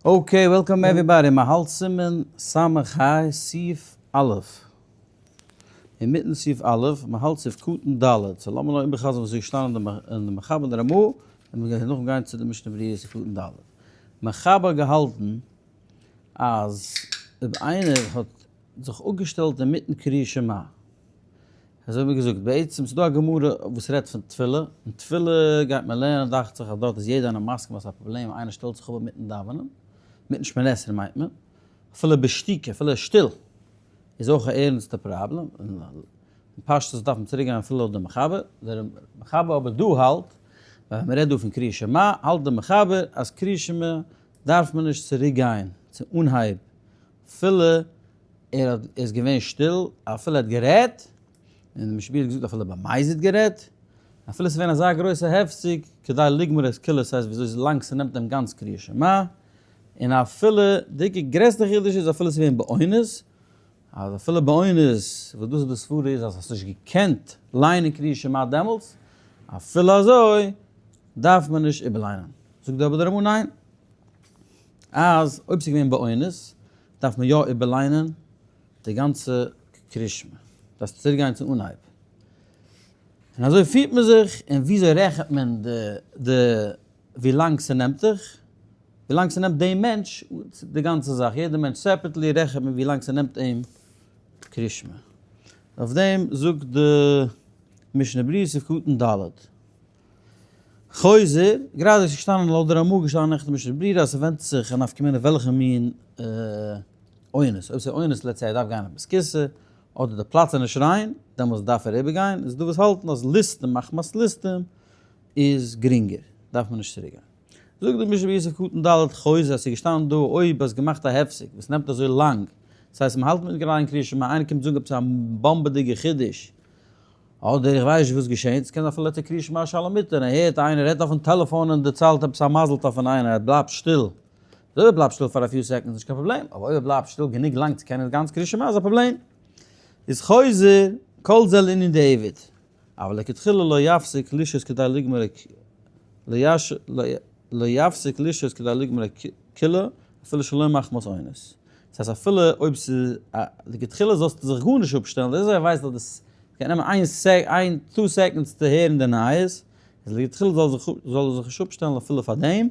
Okay, welcome everybody, מען האלט סימן סמך ה' סעיף א', אינמיטן סעיף א', מען האלט סעיף קטן ד', so לאמיר נאר איבערחזרן וואס איז געשטאנען אין די מחבר און די רמא, און מיר גייען נאכדעם גיין צו די משנה ברורה סעיף קטן ד'. מחבר האט געהאלטן אז אויב איינער האט זיך אפגעשטעלט אינמיטן קריאת שמע, אזוי האט מען געזאגט, בעצם ס'איז דא א גמרא וואס רעדט פון תפילה, און תפילה גייט מען לערנען דאכט זיך אז דארט איז יעדער איינער מסכים אז ס'איז א פראבלעם איינער שטעלט זיך אפ אינמיטן דאווענען, מיטן שמונה עשרה מיינט מען, אפילו בשתיקה, אפילו שטיל, איז אויך א ערנסטע פראבלעם, און פשטות דארף מען צוריק גיין אפילו לויט די מחבר, דער מחבר אבער דא האלט, ווען מ'רעדט דא פון קריאת שמע, האלט דער מחבר אז קריאת שמע דארף מען נישט צוריק גיין צו אנהייב אפילו ער האט איז געווען שטיל אפילו ער האט גערעדט, און די משנה ברורה האט געזאגט אפילו במזיד גערעדט, אפילו ס'איז געווען אזא גרויסע הפסק כדי לגמור את כולה ס'הייסט וויאזוי לאנג ס'נעמט דעם גאנץ קריאת שמע, און אפילו די גרעסטע חידוש איז אפילו ס'איז געווען באונס, אז אפילו באונס, וואס דאס איז די סברה איז אז האסט נישט געקענט ליינען קריאת שמע דעמאלטס, אפילו אזוי דארף מען נישט איבערליינען. זאגט אבער די רמא ניין, אז אויב ס'איז געווען באונס דארף מען יא איבערליינען די גאנצע קרישמע, דארפסט צוריק גיין צום אנהייב. און אזוי פירט מען זיך, און וויאזוי רעכנט מען די די ווי לאנג ס'נעמט דיך, ווי לאנג ס'נעמט דעם מענטש די גאנצע זאך, יעדע מענטש separately רעכנט מען ווי לאנג ס'נעמט אים קרישמע. אויף דעם זאגט די משנה ברורה סעיף קטן ד'. חוזר, גראדע איז געשטאנען לויט די רמא געשטאנען נעכטן משנה ברורה אז ס'ווענדט זיך אין נפקא מינה וועלכע מין אונס, אויב ס'איז אונס let's say ער דארף גיין א בית כסא, אדער די פלאץ איז נישט ריין, דעמאלטס דארף ער איבערגיין, איז דא וואס האלטן אז ליסטים מחמת ליסטים איז גרינגער, דארף מען נישט צוריק גיין. זאגט די משנה ברורה סעיף קטן ד' חוזר אז ס'איז געשטאנען דא אויב האסט געמאכט א הפסק וואס נעמט אזוי לאנג, דאס הייסט מ'האלט מיטן גרייען קריאת שמע איינער קומט זאגן עפעס א באמבעדיגע חידוש, אדער איך ווייס נישט וואס געשענט, ס'קען זיין אפילו לעצטע קריאת שמע שעל המיטה און ער הערט איינער רעדט אויפן טעלעפאן און דערציילט עפעס א מזל טוב פון איינער, ער בלייבט שטיל. אויב ער בלייבט שטיל פאר א few seconds נישט קיין פראבלעם, אבער אויב ער בלייבט שטיל גענוג לאנג צו קענען גאנץ קריאת שמע איז א פראבלעם. איז חוזר כל זה לענין דיעבד, אבל לכתחילה לא יפסיק לשהות כדי לגמור לא יפסיק לשהות כדי לגמור כולה אפילו שלא מחמת אונס. דאס הייסט אפילו אויב ס'איז א לכתחילה זאלסטו זיך גארנישט אפשטעלן, דאס איז ער ווייסט אז דאס קען נעמען איין סעק איין two seconds צו הערן די נייעס, איז לכתחילה זאל זיך זאל ער זיך נישט אפשטעלן אפילו פאר דעם,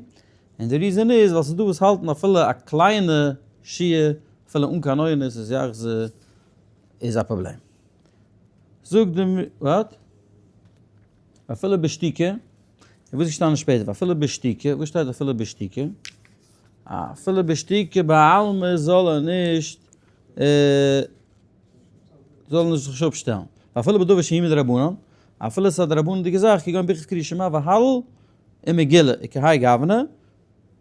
און די reason איז ווייל ס'איז דא וואס האלטן אפילו א קליינע שהייה אפילו אן קיין אונס איז יחזור איז א פראבלעם. זאגט די what? אפילו בשתיקה, און וואס איז געשטאנען שפעטער אפילו בשתיקה, וואס שטייט אפילו בשתיקה? אפילו בשתיקה בעלמא זאל ער נישט זאל ער נישט זיך אפשטעלן, ואפילו בדבר שהוא מדרבנן, אפילו עס איז א דרבנן'דיגע זאך, כגון ברכת קריאת שמע והלל ומגילה, וכהאי גוונא,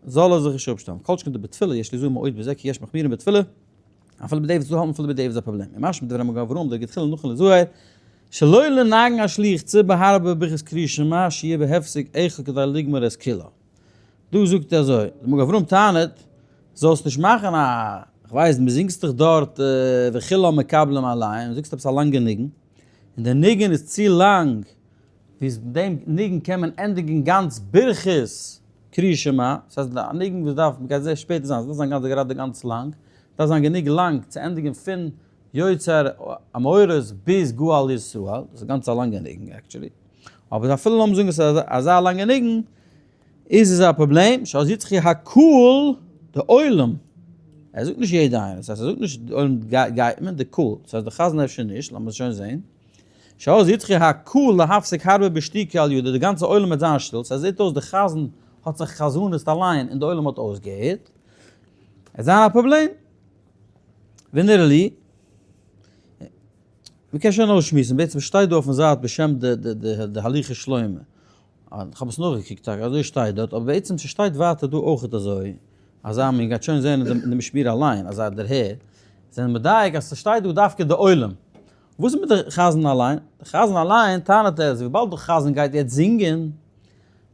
זאל ער זיך נישט אפשטעלן, כל שכן דבתפילה יש ליזהר מאוד בזה כי יש מחמירים בתפילה, אפילו בדיעבד צו האלטן אפילו בדיעבד איז א פראבלעם, ומשמע מדברי מגן אברהם דלכתחילה נכון ליזהר שלא לנגן השליח ציבור הרבה בברכת קריאת שמע שיהיה בהפסק אחד כדי לגמור את כולה. דא זאגט ער אזוי, דער מגן אברהם טענה'ט, זאלסט נישט מאכן א, כ'ווייס, מ'זינגסט דיך דארט וכולם מקבלים עליהם, זאגסט עפעס א לאנגע ניגון, און דער ניגון איז צו לאנג, ווי מיט דעם ניגון קען מען ענדיגן גאנץ ברכת קריאת שמע, דאס הייסט א ניגון וואס דארף, מ'גייט זעהן שפעטער זיין, ס'דארף זיין גאנץ גראדע גאנץ לאנג, דארף זיין גענוג לאנג צו ענדיגן פון יוצר המאורות ביז גואל ישראל, דאס איז גאנץ א לאנגע ניגון actually, אבער אפילו לאמיר זאגן עס איז אזא לאנגע ניגון, איז עס א פראבלעם, שאז יצחי הקהל, די עולם, ער זאגט נישט יעדע איינער, דאס הייסט ער זאגט נישט די עולם גייט מען, די קהל, דאס הייסט די חזן אפשר נישט, לאמיר שוין זעהן. שאז יצחי הקהל להפסיק הרבה בשתיקה על ידו, די גאנצע עולם וועט זיין שטיל, ס'זעט אויס די חזן האט זיך חזנות אליין און די עולם האט אויסגעהערט, עס זיין א פראבלעם. ונראה לי, מ'קען שוין אויסשמועסן, בעצם שטייט דא אויפן זייט בשם די הליכי שלמה, כ'האב עס נאכגעקוקט טאקע, אזוי שטייט דארט, אבער בעצם ס'שטייט ווייטער דא אויכעט אזוי, אזא מין גייט שוין זען אין די משמיר אליין, אזא דערהער, זענען מדייק אז ס'שטייט דא דווקא די עולם, וואס איז מיט די חזן אליין? די חזן אליין טענה'ט ער אז וויבאלד די חזן גייט יעצט זינגען,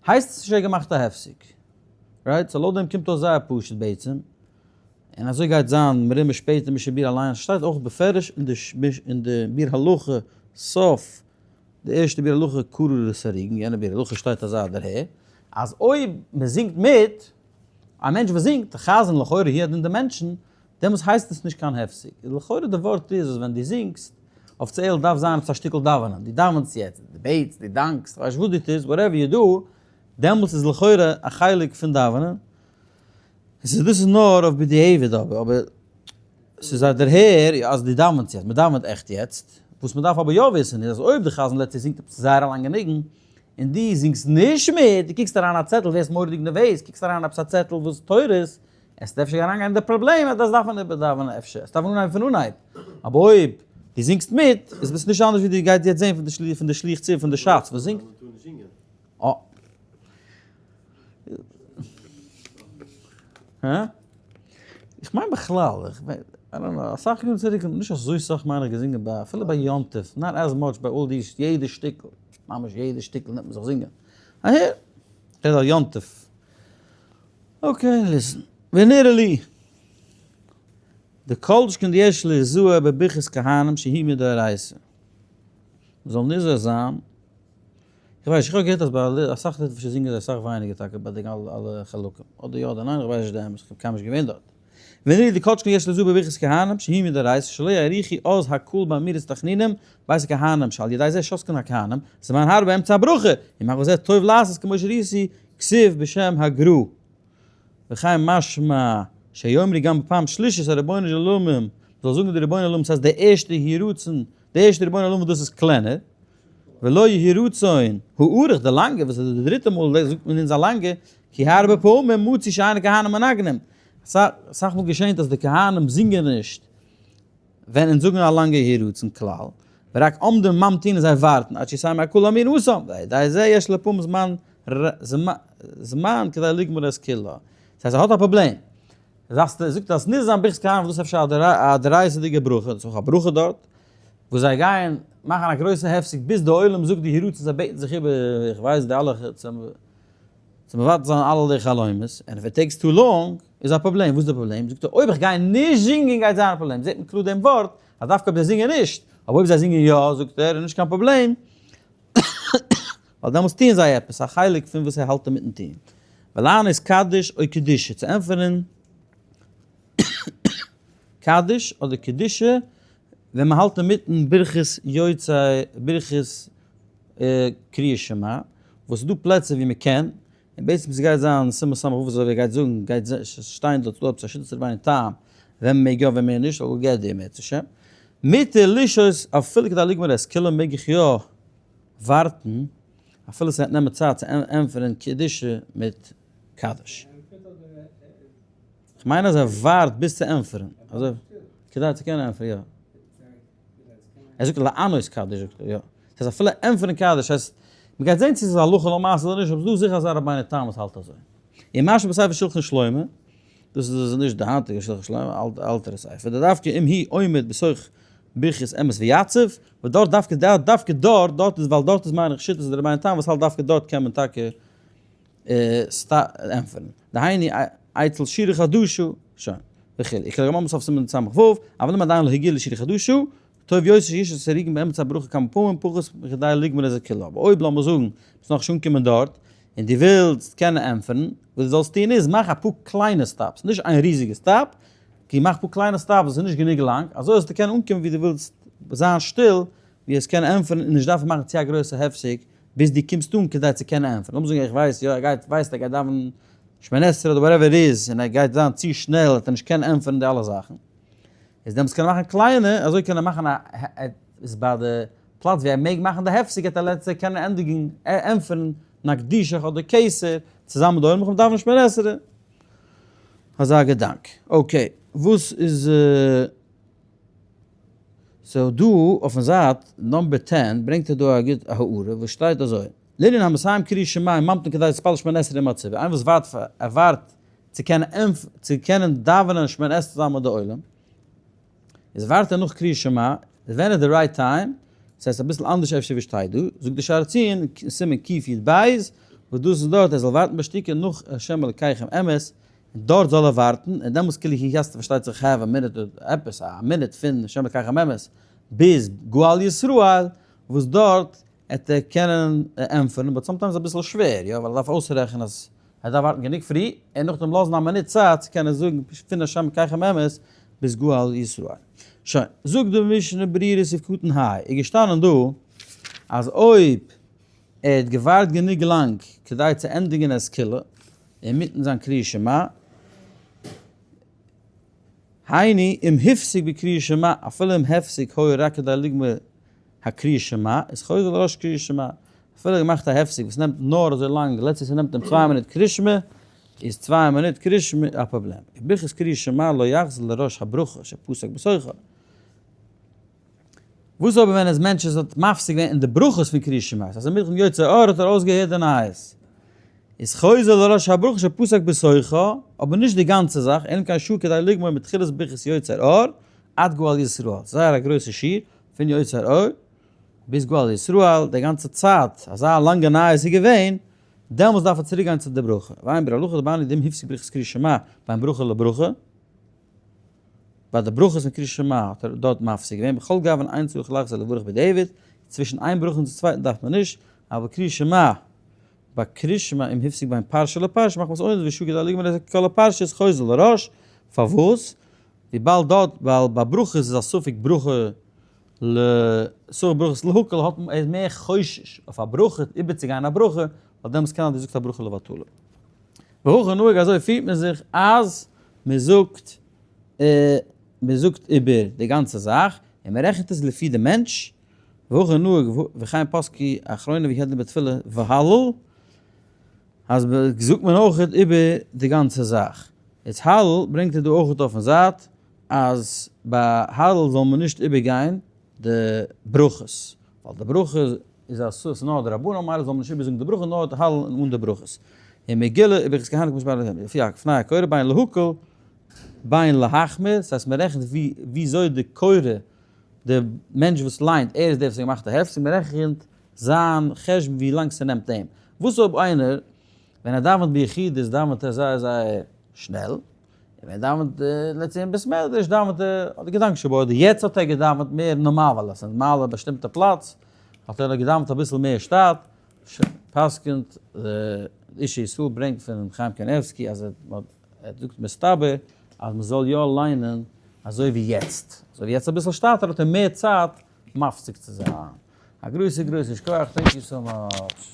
הייסט עס נישט ער האט געמאכט א הפסק. right? So לויט דעם קומט אויס זייער פשוט בעצם, און אזוי גייט זיין מרומז שפעטער משנה ברורה אליין, עס שטייט אויך בפירוש אין די אין די ביאור הלכה סוף די ערשטע ביאור הלכה קרא לסריגן, יענע ביאור הלכה שטייט אזא דערהער, אז אויב מען זינגט מיט. א מענטש וואס זינגט, חזן לכאורה הוא הדין די מענטשן, דעמאלטס הייסט עס נישט קיין הפסק. איז לכאורה די ווארט איז אז ווען דו זינגסט, אפיציעל דארף זיין עפעס א שטיקל דאווענען, דו דאווענסט יעצט, דו בעטסט, דו דאנקסט, כ'ווייס נישט וואס דו טוסט, whatever you do, דעמאלטס איז לכאורה א חלק פון דאווענען. עס איז דאס איז נאר אויף בדיעבד אבער, אבער ס'איז א דערהער אז דו דאווענסט יעצט, מ'דאווענט עכט יעצט. וואס מ'דארף אבער יא וויסן איז אז אויב די חזן לעצט זינגט עפעס זייער א לאנגע ניגון, און דו זינגסט נישט מיט, דו קוקסט אריין א צעטל, ווערסט מורא'דיג נערוועז, קוקסט אריין עפעס א צעטל וואס תורות, עס וועט אפשר אריינגיין אין די פראבלעם אז דאס דארף מען איבערדאווענען אפשר, עס דארף מען אנהייבן פון אנהייב, אבער אויב דו זינגסט מיט, איז עס נישט אנדערש ווי דו גייסט יעצט זען פון די שליח ציבור פון די שץ וואס זינגט. אה. הא? איך מיין בכלל, איך מיין, I don't know, אסאך יארן צוריק, נישט אזוי סאך מיין איך געזינגען ביי, אפילו ביי יום טוב, not as much ביי all these, יעדע שטיקל, ממש יעדע שטיקל נעמט מען זיך זינגען. אהער, כ'רעד אויף יום טוב. okay, listen. ונראה לי, דכל שכן דיש להיזהר בברכת כהנים שהיא מדאורייתא. מ'זאל נזהר זיין, איך ווייס, איך האב געהערט אז ביי אסאך ליטווישע זינגען זיי אסאך ווייניגער טאקע ביי די אלע חלקים, אדער יא אדער ניין, איך ווייס נישט די אמת, איך האב קיינמאל נישט געווען דארט. ונראה לי דכל שכן יש להיזהר בברכת כהנים שהיא מדאורייתא שלא יאריכו אז הקהל באמירת תחנונים בית הכהנים שעל ידי זה שותקין הכהנים זמן הרבה באמצע הברכה, ומחמת זה טוב לעשות כמו שראיתי כתיב בשם הגר"א. וכן משמע שיאמרו גם בפעם שלישית הרבונו של עולמים, מ'זאל זאגן די רבונו עולם ס'הייסט די ערשטע יהי רצון, די ערשטע רבונו עולם וואס דאס איז קלענער, ולא יהי רצון הארוך די לאנגע וואס איז די דריטע מאל זאגט מען אונז א לאנגע, כי הרבה פעמים מצוי שאין הכהנים מנגנים, אסאך מאל געשענט אז די כהנים זינגען נישט ווען אונז זאגן א לאנגע יהי רצון כלל, ורק עומדים וממתינים זיי ווארטן עד שיסיימו הקהל אמירתם, ועל ידי זה יש לפעמים זמן זמן כדי לגמור את כולה. דאס הייסט ער האט א פראבלעם. זאגסט זאגט אז נישט זיין ברכת כהנים וואס דאס איז אפשר א דאורייתא'דיגע ברכה, דאס איז אויך א ברכה דארט, וואס זיי גייען מאכן א גרויסע הפסק ביז די עולם זאגט די יהי רצון זיי בעטן זיך איבער איך ווייס די אלע צו מבטל זיין אלע די חלומות, and if it takes too long איז א פראבלעם, וואס איז די פראבלעם? זאגט ער אויב איך גיי נישט זינגען גייט זיין א פראבלעם, זעט מען קלאר דעם ווארט אז דווקא אויב זיי זינגען נישט, אבער אויב זיי זינגען יא זאגט ער איז נישט קיין פראבלעם, ווייל דעמאלטס טוען זיי עפעס, א חלק פון וואס ער האלט אינמיטן טון. ולענות קדיש או קדושה, צו ענטפערן קדיש אדער קדושה ווען מען האלט אינמיטן ברכת יוצא ברכת קריאת שמע, וואס איז דא פלעצער ווי מען קען, און בעצם ס'גייט זיין סימן סמך ו' אזוי ווי ער גייט זאגן גייט שטיין דארט ס'דא עפעס א שיטת רבינו תם ווען מ'מעג יא ווען מער נישט אבער געט די אם ירצה השם. מותר לשהות אפילו כדי לגמור את כולה מעג איך יא ווארטן אפילו ס'וועט נעמען צייט צו ענטפערן קדושה מיט קדיש. כ'מיין אז ער ווארט ביז צו ענטפערן אזוי כדי צו קענען ענטפערן יא. ער זאגט לענות קדיש זאגט ער יא. דאס הייסט אפילו ענטפערן קדיש הייסט מ'גייט זען צו ס'איז הלכה למעשה אדער נישט אבער ס'דא זיכער אזא רבינו תם וואס האלט אזוי. און משמע בספר שלחן שלמה, דאס איז נישט די היינטיגע שלחן שלמה, אלטערע ספר, דדווקא אם הוא עומד בתוך ברכת אמת ויציב, וואס דארט דווקא דווקא דארט, דארט איז ווייל דארט איז מיין איך שיטת רבינו תם וואס האלט דווקא דארט קען מען טאקע ענטפערן. דהיינו אצל שירה חדשה, שוין, וכו'. איך קען גמ' סוף סימן סמך ו', אבל אם עדיין לא הגיע לשירה חדשה, טוב יותר שישהה סירוגין באמצע הברכה כמה פעמים פחות מכדי לגמור את כולה. אבער אויב לאמיר זאגן ביסט נאכנישט אנגעקומען דארט, און דו ווילסט קענען ענטפערן, וואס דו זאלסט טון איז, מאך אפאר קליינע stops, נישט איין ריזיגע stop, גיי מאך אפאר קליינע stops וואס איז נישט גענוג לאנג, אזוי זאלסטו קענען אנקומען ווי דו ווילסט זיין שטיל, ווי עס קען ענטפערן און נישט דארפן מאכן צו א גרויסע הפסק ביז דו קומסט אן כדי צו קענען ענטפערן. לאמיר זאגן איך ווייס יא ער גייט ווייסט ער גייט דאווענען שמונה עשרה אדער whatever איז און ער גייט זיין צו שנעל וועט ער נישט קענען ענטפערן די אלע זאכן איז דעמאלטס קען ער מאכן קליינע אזוי קען ער מאכן א איז ביי די פלאץ ווי ער מעג מאכן די הפסק וועט ער לעצטע קענען ענדיגן ענטפערן נקדישך אדער כתר צוזאמען מיט די עולם דאווענען שמונה עשרה. אזא געדאנק. okay וואס איז. so דא אויפן זייט number ten ברענגט ער דא א גוט הערה וואס שטייט אזוי, לענין המסיים קריאת שמע וממתין כדי להתפלל שמונה עשרה עם הציבור, איינער וואס ווארט פאר ער ווארט צו קענען צו קענען דאווענען שמונה עשרה צוזאמען מיט די עולם, איז ווארט ער נאך קריאת שמע, איז ווען איז די right time, דאס הייסט אביסל אנדערש אפשר ווי שטייט דא, זאגט די שער הציון, סימן קי"ב, וואס דאס איז דארט ער זאל ווארטן בשתיקה נאך ה' אלקיכם אמת, און דארט זאל ער ווארטן, און דעמאלטס כאילו he has to פארשטייט זיך have a minute עפעס א מינוט פון השם אלקיכם אמת ביז גואל ישראל, וואס דארט עט ער קענען ענטפערן, but sometimes אביסל שווער, יא, ווייל ער דארף אויסרעכענען אז. ער דארף ווארטן גענוג פרי, און נאכדעם לאזן א מינוט צייט צו קענען זאגן פון השם אלקיכם אמת ביז גואל ישראל. שוין, זאגט די משנה ברורה סעיף קטן ה, איז געשטאנען דא אז אויב ער האט געווארט גענוג לאנג כדי צו ענדיגן את כולה אינמיטן זיין קריאת שמע, היינו אם הפסיק בקריאת שמע, אפילו אם הפסיק היה רק כדי לגמור הקריאת שמע, איז חוזר לראש קריאת שמע, אפילו ער האט געמאכט א הפסק וואס נעמט נאר אזוי לאנג, let's say ס'נעמט אים 2 מינוט קריאת שמע, איז 2 מינוט קריאת שמע א פראבלעם. וברכת קריאת שמע לא יחזור לראש הברכה שפסק בתוכה. וואס אבער ווען עס מענטש איז האט מפסיק געווען אין די ברכות פון קריאת שמע, אז אינמיטן יוצר אור האט ער אויסגעהערט די נייעס, איז חוזר לראש הברכה שפסק בתוכה, אבער נישט די גאנצע זאך, אלא אם כן שהה כדי לגמור מתחילת ברכת יוצר אור עד גואל ישראל, זייער א גרויסע שיעור, פון יוצר אור ביז גואל ישראל, די גאנצע צייט אזא לאנגע נייעס איז געווען, דעמאלס דארף ער צוריק גיין צו די ברכה, ועיין ביאור הלכה דבעני דאם הפסיק ברכת קריאת שמע בין ברכה לברכה, ביי די ברכות אין קריאת שמע האט ער דארט מפסיק געווען, בכל גוון אין צריך לחזור לברך בדיעבד, צווישן איין ברכה און די צווייטן דארף מען נישט, אבל קריאת שמע, ביי קריאת שמע אם הפסיק בין פרשה לפרשה מחמת אונס ושהה כדי לגמור את כל הפרשה איז חוזר לראש, פארוואס? וויבאלד דארט ווייל ביי ברכות איז א ספק ברכה לספק ברכות להקל האט מען איז מער חושש אויף א ברכה איבערצוגיין א ברכה ווייל דעמאלטס קען זיין דו זאגסט א ברכה לבטלה. והכי נהוג אזוי פירט מען זיך אז מען זאגט מען זאגט איבער די גאנצע זאך און מען רעכנט עס לפי די מענטש, והכי נהוג וכן פסקו אחרונים והדין בתפילה והלל אז זאגט מען אויך איבער די גאנצע זאך. איז הלל ברענגט ער דא אויך אויפן זייט אז ביי הלל זאל מען נישט איבערגיין די ברכות, ווייל די ברכה איז א ס'איז נאר דרבנן ממילא זאל מען נישט איבערזאגן די ברכה נאר די הלל און אן די ברכות. און מגילה איבער חזקי כמו שבאר להם לפי לפני הקורא בין להקל בין להחמיר, ס'הייסט מען רעכנט ווי וויאזוי די קורא די מענטש וואס ליינט ער איז דער וואס האט געמאכט די הפסק, מען רעכנט זיין חשבון ווי לאנג ס'נעמט אים. וואס אויב איינער ווען ער דאווענט ביחידות דאווענט ער זייער זייער שנעל, און ווען ער דאווענט let's say אין בית מדרש דאווענט ער האט די געדאנק שבו אדער יעצט האט ער געדאווענט מער נארמאל ווייל עס איז נארמאל א באשטימטע פלאץ האט ער געדאווענט אביסל מער שטאט, פסק'נט די איש ישראל ברענגט פון חיים קניבסקי אז ער זאגט מסתבר אז מען זאל יא ליינען אזוי ווי יעצט, אזוי ווי יעצט אביסל שטאטער האט ער מער צייט מפסיק צו זיין. א גרויסע גרויסע שכוח, thank you so much.